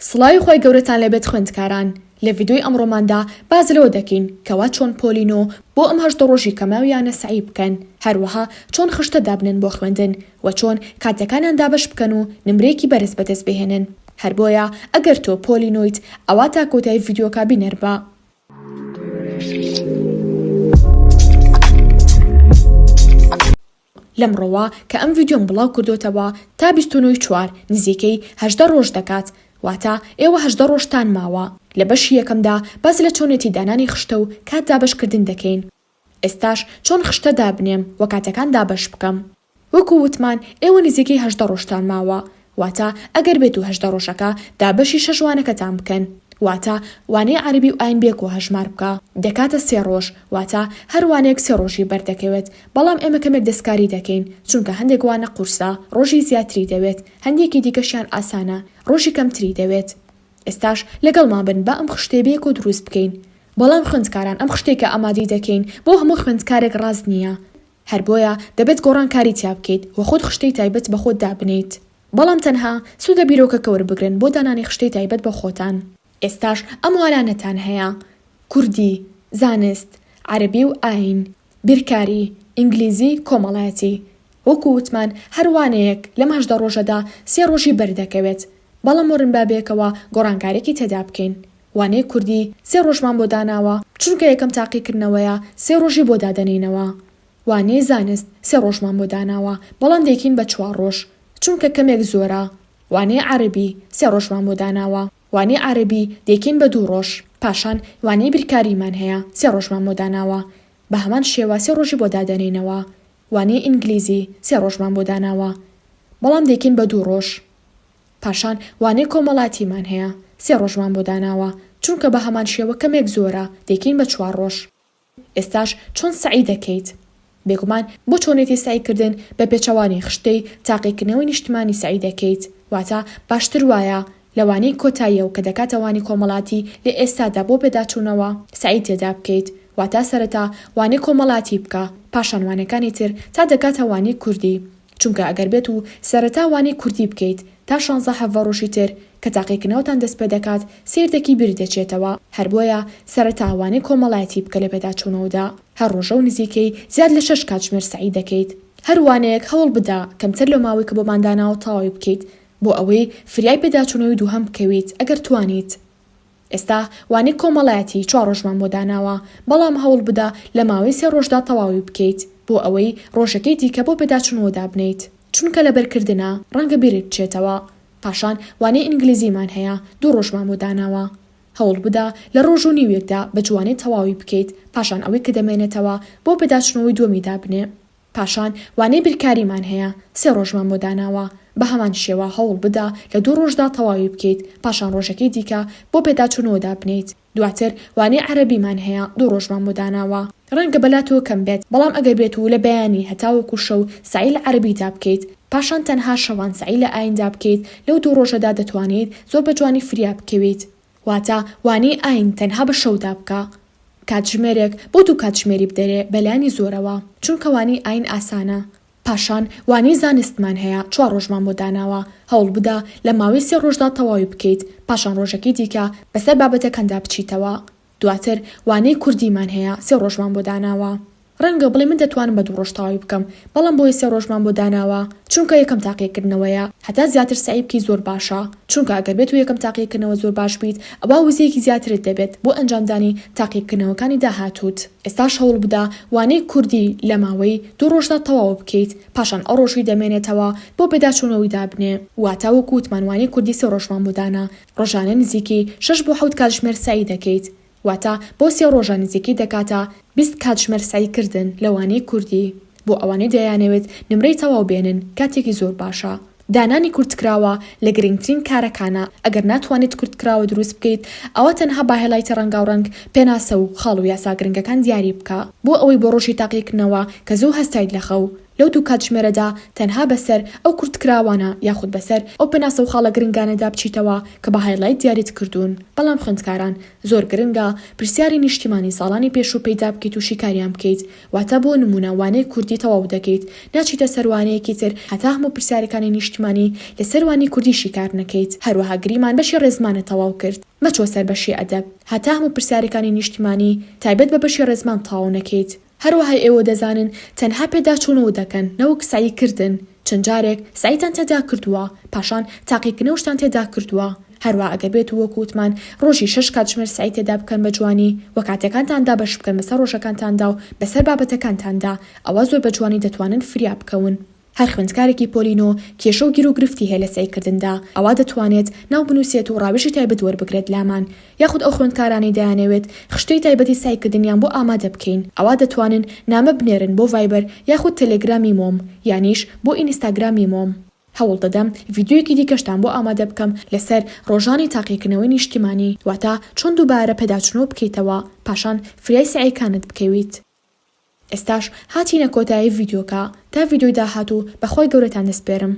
سڵاوی خوای گەورەتان لێبێت خوێندکاران، لە ڤیدیۆی ئەمڕۆماندا باس لەوە دەکەین کەوا چۆن پۆلی نۆ بۆ ئەم 18 ڕۆژی کە ماویانە سەعی بکەن، هەروەها چۆن خشتە دابنێن بۆ خوێندن وە چۆن کاتەکانیان دابەش بکەن و نمرەیەکی بەرز بەدەست بهێنن. هەر بۆیە ئەگەر تۆ پۆلی نۆیت ئەوا تا کۆتایی ڤیدیۆکە بینەر بە. لەمڕۆوە کە ئەم ڤیدیۆم بڵاو کردۆتەوە تا 29 ی چوار نزیکەی 18 ڕۆژ دەکات واتە ئێوە 18 ڕۆژتان ماوە. لە بەشی یەکەمدا باس لە چۆنێتی دانانی خشتە و کات دابەشکردن دەکەین. ئێستاش چۆن خشتە دابنێم و کاتەکان دابەش بکەم. وەکو وتمان ئێوە نزیکەی 18 ڕۆژتان ماوە واتە ئەگەر بێتو 18 ڕۆژەکە دابەشی شەش وانەکەتان بکەن واتە وانەی عەرەبی و ئاین بێکۆ هەژمار بکە دەکاتە سێ ڕۆژ واتە هەر وانەیەک سێ ڕۆژی بەر دەکەوێت بەڵام ئێمە کەمێک دەستکاری دەکەین چونکە هەندێک وانە قورسە ڕۆژی زیاتری دەوێت هەندێکی دیکەشیان ئاسانە ڕۆژی کەمتری دەوێت ئێستاش لەگەڵمان بن با ئەم خشتەیە بەیەکەوە دروست بکەین بەڵام خوێندکاران ئەم خشتەی کە ئامادەی دەکەین بۆ هەموو خوێندکارێک ڕاست نییە هەر بۆیە دەبێت گۆڕانکاری تیا بکەیت و خۆت خشتەی تایبەت بە خۆت دابنێیت. بەڵام تەنها سوود لە بیرۆکەکە وەربگرن بۆ دانانی خشتەی تایبەت بە خۆتان. ئێستاش ئەم وانانەتان هەیە، کوردی، زانست، عەرەبی و ئایین، بیرکاری، ئینگلیزی، کۆمەڵایەتی. وەکو وتمان هەر وانەیەک لەم 18 ڕۆژەدا سێ ڕۆژی بەردەکەوێت. بەڵام وەرن با بەیەکەوە گۆڕانکاریەکی تێدا بکەین. وانەی کوردی سێ ڕۆژمان بۆ داناوە چونکە یەکەم تاقیکردنەوەیە سێ ڕۆژی بۆ دادەنێینەوە. وانەی زانست سێ ڕۆژمان بۆ داناوە بەڵام دەیکەین بە چوار ڕۆژ چونکە کەمێک زۆرە. وانەی عەرەبی سێ ڕۆژمان بۆ داناوە وانەی عەرەبی دەیکەین بە دوو ڕۆژ. پاشان وانەی بیرکاریمان هەیە سێ ڕۆژمان بۆ داناوە بە هەمان شێوە سێ ڕۆژی بۆ دادەنێینەوە. وانەی ئینگلیزی سێ ڕۆژمان بۆ داناوە بەڵام دەیکەین بە دوو ڕۆژ. پاشان وانەی کۆمەڵاتیمان هەیە سێ ڕۆژمان بۆ داناوە چونکە بە هەمان شێوە کەمێک زۆرە دەیکەین بە چوار ڕۆژ. ئێستاش چۆن سەعی دەکەیت؟ بێگومان بۆ چۆنێتی سەعی کردن بە پێچەوانەی خشتەی تاقیکردنەوەی نیشتمانی سەعی دەکەیت واتە باشتر وایە لە وانەی کۆتاییەوە کە دەکاتە وانەی کۆمەڵاتی لە ئێستادا بۆ پێداچوونەوە سەعی تێدا بکەیت واتە سەرەتا وانەی کۆمەڵاتی بکە پاشان وانەکانی تر تا دەگاتە وانەی کوردی چونکە ئەگەر بێت و سەرەتا وانەی کوردی بکەیت تا شانزە حەڤە ڕۆژی تر کە تاقیکردنەوەتان دەست پێدەکات سەیر دەکی بیرت دەچێتەوە هەر بۆیە سەرەتا وانەی کۆمەڵایەتی بکە لە پێداچوونەوەدا هەر ڕۆژە و نزیکەی زیاد لە شەش کاتژمێر سەعی دەکەیت هەر وانەیەک هەوڵ بدە کەمتر لەو ماوەی کە بۆمان داناوە تەواوی بکەیت بۆ ئەوەی فریای پێداچوونەوەی دووهەم بکەویت ئەگەر توانیت ئێستا وانەی کۆمەڵایەتی چوار ڕۆژمان بۆ داناوە، بەڵام هەوڵبدە لە ماوەی سێ ڕۆژدا تەواوی بکەیت، بۆ ئەوەی ڕۆژەکەی دیکە بۆ پێداچوونەوە دابنێیت، چونکە لەبەرکردنە ڕەنگە بیرت بچێتەوە. پاشان وانەی ئینگلیزیمان هەیە دوو ڕۆژمان بۆ داناوە. هەوڵبدە لە ڕۆژ و نیوێکدا بە جوانی تەواوی بکەیت، پاشان ئەوەی کە دەمێنێتەوە بۆ پێداچوونەوەی دووەمی دابنێ. پاشان وانەی بیرکاریمان هەیە سێ ڕۆژمان بۆ داناوە، بەهەمان شێوە هەوڵ بدە لە دوو ڕۆژدا تەواوی بکەیت، پاشان ڕۆژەکەی دیکە بۆ پێداچوونەوە دابنێیت، دواتر وانەی عەرەبیمان هەیە دوو ڕۆژمان بۆ داناوە، ڕەنگە بەلاتەوە کەم بێت، بەڵام ئەگەر بێت و لە بەیانی هەتاوەکو شەو سەعی لە عەرەبیدا بکەیت، پاشان تەنها شەوان سەعی لە ئایندا بکەیت، لەو دوو ڕۆژەدا دەتوانیت زۆر بە جوانی فریا بکەویت. واتە وانەی ئاین تەنها بە شەودا بکە کاتژمێرێک بۆ دوو کاتژمێری بدەرێ بەلانی زۆرەوە چونکە وانەی ئاین ئاسانە پاشان وانەی زانستمان هەیە چوار ڕۆژمان بۆ داناوە هەوڵبدە لە ماوەی سێ ڕۆژدا تەواوی بکەیت پاشان ڕۆژەکەی دیکە بەسەر بابەتەکاندا بچیتەوە دواتر وانەی کوردیمان هەیە سێ ڕۆژمان بۆ داناوە. ڕەنگە بڵێی من دەتوانم بە دوو ڕۆژ تەواوی بکەم، بەڵام بۆیە سێ ڕۆژمان بۆ داناوە، چونکە یەکەم تاقیکردنەوەیە، هەتا زیاتر سەعی بکەی زۆر باشە، چونکە ئەگەر بێتو یەکەم تاقیکردنەوە زۆر باش بیت ئەوا وزەیەکی زیاترت دەبێت بۆ ئەنجامدانی تاقیکردنەوەکانی داهاتووت. ئێستاش هەوڵبدە وانەی کوردی لە ماوەی دوو ڕۆژدا تەواو بکەیت، پاشان ئەو ڕۆژەی دەمێنێتەوە بۆ پێداچوونەوەی دابنێ، واتە وەکو وتمان وانەی کوردی سێ ڕۆژمان بۆ دانا، ڕۆژانە نزیکەی شەش بۆ حەوت کاتژمێر سەعی دەکەیت، واتە بۆ سێ ڕۆژە نزیکەی دەکاتە 20 کاتژمێر سەعی کردن لە وانەی کوردی، بۆ ئەوانەی دەیانەوێت نمرەی تەواو بێنن کاتێکی زۆر باشە. دانانی کورتکراوە لە گرنگترین کارەکانە، ئەگەر ناتوانیت کورتکراوە دروست بکەیت ئەوا تەنها بە highlight ی ڕەنگاوڕەنگ پێناسە و خاڵ و یاسا گرنگەکان دیاری بکە بۆ ئەوەی بۆ ڕۆژی تاقیکردنەوە کە زوو هەستایت لە خەو. لەو دوو کاتژمێرەدا تەنها بەسەر ئەو کورتکراوانە یاخود بەسەر ئەو پێناسە و خاڵە گرنگانەدا بچیتەوە کە بە highlight دیاریت کردوون، بەڵام خوێندکاران زۆر گرنگە پرسیاری نیشتیمانی ساڵانی پێشوو پەیدا بکەیت و شیکاریان بکەیت، واتە بۆ نموونە وانەی کوردی تەواو دەکەیت ناچیتە سەر وانەیەکی تر هەتا هەموو پرسیارەکانی نیشتیمانی لەسەر وانەی کوردی شیکار نەکەیت، هەروەها گریمان بەشی ڕێزمانت تەواو کرد مەچۆ سەر بەشی ئەدەب هەتا هەموو پرسیارەکانی نیشتیمانی تایبەت بە بەشی ڕێزمان تەواو نەکەیت. هەروەها ئێوە دەزانن تەنها پێداچوونەوە دەکەن نەوەک سەعی کردن، چەند جارێک سەعیتان تێدا کردووە پاشان تاقیکردنەوەشتان تێدا کردووە، هەروەها ئەگەر بێت و وەک وتمان ڕۆژی شەش کاتژمێر سەعی تێدا بکەن بە جوانی وە کاتەکانتان دابەش بکەن بەسەر ڕۆژەکانتاندا و بەسەر بابەتەکانتاندا ئەوا زۆر بە جوانی دەتوانن فریا بکەون. هەر خوێندکارێکی پۆلی نۆ کێشە و گیروگرفتی هەیە لە سەعیکردندا ئەوا دەتوانێت ناو بنوسێت و ڕاوێژی تایبەت وەربگرێت لامان یاخود ئەو خوێندکارانەی دەیانەوێت خشتەی تایبەتی سەعیکردنیان بۆ ئامادە بکەین ئەوا دەتوانن نامە بنێرن بۆ ڤایبەر یاخود تەلەگرامی مۆم یانیش بۆ ئینستاگرامی مۆم. هەوڵ دەدەم ڤیدیۆیەکی دیکەشتان بۆ ئامادە بکەم لەسەر ڕۆژانی تاقیکردنەوەی نیشتیمانی واتە چۆن دووبارە پێداچونەوە بکەیتەوە پاشان فریای سەعیکانت بکەویت. ئێستاش هاتینە کۆتایی ڤیدیۆکە تا ڤیدیۆی داهاتوو بەخوای گەورەتان دەسپێرم.